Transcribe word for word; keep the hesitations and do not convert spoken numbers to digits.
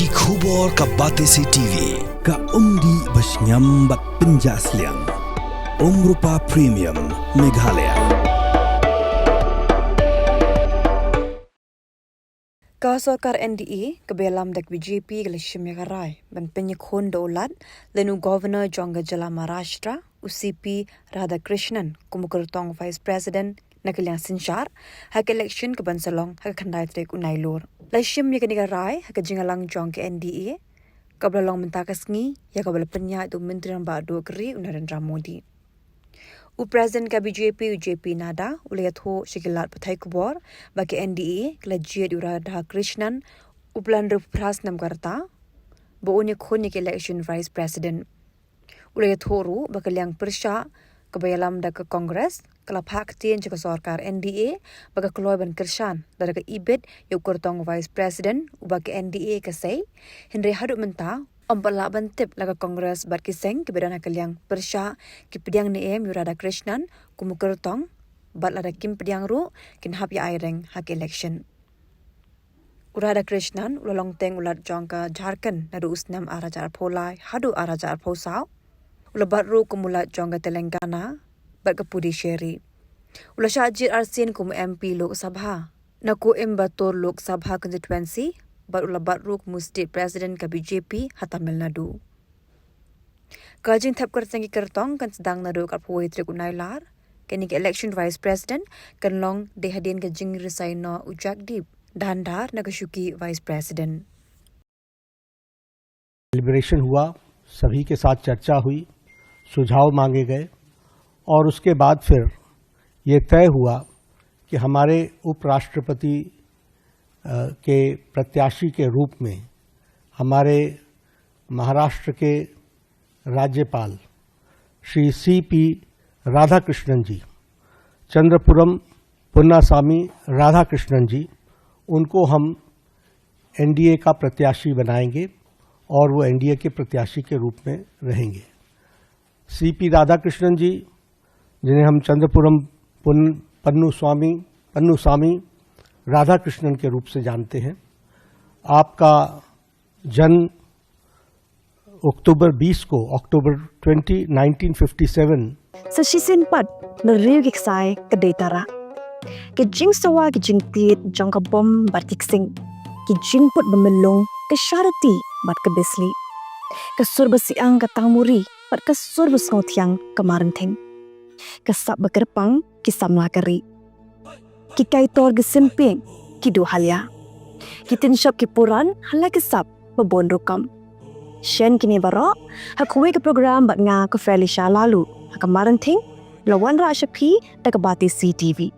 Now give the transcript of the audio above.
Ki khubor ka Batesi T V, ka umdih ba shngiam bad pynjah sliang. Umrupa Premium, Meghalaya. Ka sorkar N D A kaba ïalam da ka B J P ka la shim ïa ka rai ban pynïakhun da u Lat lane u Governor jong ka jylla Maharashtra, u C P Radhakrishnan, kum u kyrtong Vice President na ka liang synshar ha ka election kaban sa long ha ka khyndai tarik u Nailur. La shim ïa kane ka rai ha ka jingïalang jong ka N D A kaba la long mynta ka sngi, ïa kaba la pynïaid da u Myntri Rangbah Duh ka ri u Narendra Modi. U President ka B J P, u J P Nadda, u la ïathuh sha ki lad pathai khubor ba ka N D A ka la jied ïa u Radhakrishnan, u ba la hynriewphew phra snem ka rta, ba un ïakhun ïa ka election Vice President. U la ïathuh ruh ba ka liang pyrshah kaba ïalam da ka Congress ka la phah ktien sha ka sorkar N D A ba ka kloi ban kyrshan lada ka ibit ïa u kyrtong Vice President uba ka N D A ka sei, hynrei haduh mynta ym pat lah ban tip la ka Congress bad ki seng kiba don ha ka liang pyrshah ki pdiang ne em ïa u Radhakrishnan kum u kyrtong, bad lada kim pdiang ruh kin hap ïa aireng ha ka election. U Radhakrishnan u la long teng u Lat jong ka Jharkhand naduh u snem ar hajar arphew lai haduh ar hajar arphew saw. U la bat ruh kum u Lat jong ka Telangana bad ka Puducherry. U la shah jied arsien kum u M P Lok Sabha na Coimbatore Lok Sabha Constituency, bad u la bat ruh kum u State President ka B J P ha Tamil Nadu. Ka jingthep kyrteng ki kyrtong kan sdang naduh ka arphew wei tarik u Nailar. Kane ka election Vice President kan long dei hadien ka jingresign noh u Jagdeep Dhandar na ka shuki Vice President. डिलिबरेशन हुआ, सभी के साथ चर्चा हुई, सुझाव मांगे गए और उसके बाद फिर ये तय हुआ कि हमारे उपराष्ट्रपति के प्रत्याशी के रूप में हमारे महाराष्ट्र के राज्यपाल श्री सी पी राधाकृष्णन जी, चंद्रपुरम पुन्नासामी राधाकृष्णन जी, उनको हम एनडीए का प्रत्याशी बनाएंगे और वो एनडीए के प्रत्याशी के रूप में रहेंगे। सी पी राधाकृष्णन जी, जिन्हें हम चंद्रपुरम पुन पन्नू स्वामी पन्नू स्वामी राधाकृष्णन के रूप से जानते हैं, आपका जन्म अक्टूबर बीस को, अक्टूबर ट्वेंटी, नाइनटीन फिफ्टी सेवन। Sa shisien pat, na riew ki ksai ka dei tara. Ka jingsawa ka jingtied jong ka bom bad ki ksing. Ka jingput ba myllung ka sharati bad ka bisli. Ka sur ba siang ka tangmuri bad ka sur ba sngewthiang ka marynthing. Ka sap ba kyrpang ki samla ka ri. Ki kaitor ki symping ki duh halia. Ki tynshop ki puran hala ki sap ba bun rukom. Shen kine baroh ha kawei ka program bad nga ka Felicia Lalu ha ka Maranthing, la wanrah sha phi da ka Batesi TV.